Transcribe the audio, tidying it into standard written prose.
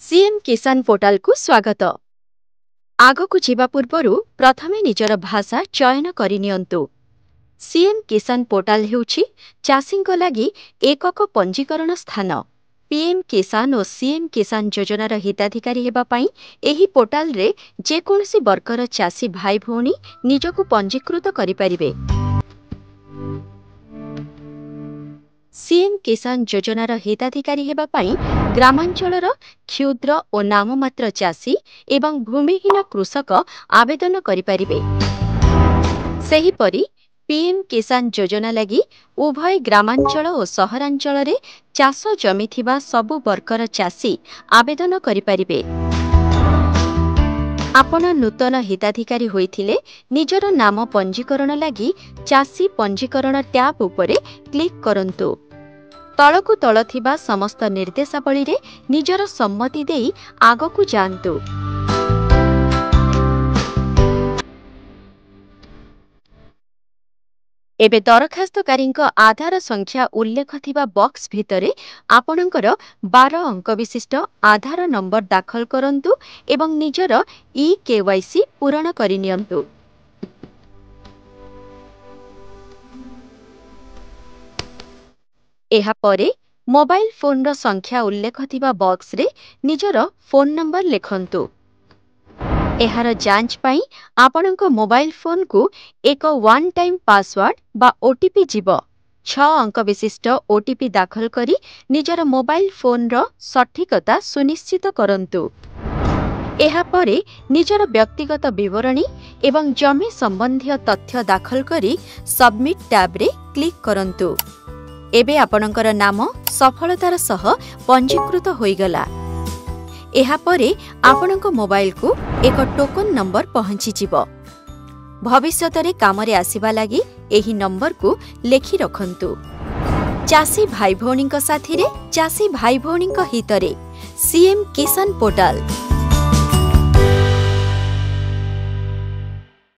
CM କିଷାନ ପୋର୍ଟାଲକୁ ସ୍ୱାଗତ। ଆଗକୁ ଯିବା ପୂର୍ବରୁ ପ୍ରଥମେ ନିଜର ଭାଷା ଚୟନ କରିନିଅନ୍ତୁ। ସିଏମ୍ କିଷାନ ପୋର୍ଟାଲ ହେଉଛି ଚାଷୀଙ୍କ ଲାଗି ଏକକ ପଞ୍ଜୀକରଣ ସ୍ଥାନ। ପିଏମ୍ କିଷାନ ଓ ସିଏମ୍ କିଷାନ ଯୋଜନାର ହିତାଧିକାରୀ ହେବା ପାଇଁ ଏହି ପୋର୍ଟାଲରେ ଯେକୌଣସି ବର୍ଗର ଚାଷୀ ଭାଇ ଭଉଣୀ ନିଜକୁ ପଞ୍ଜୀକୃତ କରିପାରିବେ। ସିଏମ୍ କିଷାନ ଯୋଜନାର ହିତାଧିକାରୀ ହେବା ପାଇଁ ଗ୍ରାମାଞ୍ଚଳର କ୍ଷୁଦ୍ର ଓ ନାମମାତ୍ର ଚାଷୀ ଏବଂ ଭୂମିହୀନ କୃଷକ ଆବେଦନ କରିପାରିବେ। ସେହିପରି ପିଏମ୍ କିଷାନ ଯୋଜନା ଲାଗି ଉଭୟ ଗ୍ରାମାଞ୍ଚଳ ଓ ସହରାଞ୍ଚଳରେ ଚାଷ ଜମି ଥିବା ସବୁ ବର୍ଗର ଚାଷୀ ଆବେଦନ କରିପାରିବେ। ଆପଣ ନୂତନ ହିତାଧିକାରୀ ହୋଇଥିଲେ ନିଜର ନାମ ପଞ୍ଜୀକରଣ ଲାଗି ଚାଷୀ ପଞ୍ଜୀକରଣ ଟ୍ୟାବ୍ ଉପରେ କ୍ଲିକ୍ କରନ୍ତୁ। ତଳକୁ ତଳ ଥିବା ସମସ୍ତ ନିର୍ଦ୍ଦେଶାବଳୀରେ ନିଜର ସମ୍ମତି ଦେଇ ଆଗକୁ ଯାଆନ୍ତୁ। ଏବେ ଦରଖାସ୍ତକାରୀଙ୍କ ଆଧାର ସଂଖ୍ୟା ଉଲ୍ଲେଖ ଥିବା ବକ୍ସ ଭିତରେ ଆପଣଙ୍କର 12 ଅଙ୍କ ବିଶିଷ୍ଟ ଆଧାର ନମ୍ବର ଦାଖଲ କରନ୍ତୁ ଏବଂ ନିଜର ଇ-କେୱାଇସି ପୂରଣ କରିନିଅନ୍ତୁ। ଏହାପରେ ମୋବାଇଲ ଫୋନ୍ର ସଂଖ୍ୟା ଉଲ୍ଲେଖ ଥିବା ବକ୍ସରେ ନିଜର ଫୋନ୍ ନମ୍ବର ଲେଖନ୍ତୁ। ଏହାର ଯାଞ୍ଚ ପାଇଁ ଆପଣଙ୍କ ମୋବାଇଲ ଫୋନ୍କୁ ଏକ ୱାନ୍ ଟାଇମ୍ ପାସୱାର୍ଡ ବା ଓଟିପି ଯିବ। 6 ଅଙ୍କ ବିଶିଷ୍ଟ ଓଟିପି ଦାଖଲ କରି ନିଜର ମୋବାଇଲ ଫୋନ୍ର ସଠିକତା ସୁନିଶ୍ଚିତ କରନ୍ତୁ। ଏହାପରେ ନିଜର ବ୍ୟକ୍ତିଗତ ବିବରଣୀ ଏବଂ ଜମି ସମ୍ବନ୍ଧୀୟ ତଥ୍ୟ ଦାଖଲ କରି ସବମିଟ୍ ଟ୍ୟାବ୍ରେ କ୍ଲିକ୍ କରନ୍ତୁ। ଏବେ ଆପଣଙ୍କର ନାମ ସଫଳତାର ସହ ପଞ୍ଜୀକୃତ ହୋଇଗଲା। ଏହାପରେ ଆପଣଙ୍କ ମୋବାଇଲକୁ ଏକ ଟୋକନ୍ ନମ୍ବର ପହଞ୍ଚିଯିବ। ଭବିଷ୍ୟତରେ କାମରେ ଆସିବା ଲାଗି ଏହି ନମ୍ବରକୁ ଲେଖି ରଖନ୍ତୁ। ଚାଷୀ ଭାଇ ଭଉଣୀଙ୍କ ସାଥିରେ, ଚାଷୀ ଭାଇ ଭଉଣୀଙ୍କ ହିତରେ, ସିଏମ୍ କିଷାନ ପୋର୍ଟାଲ।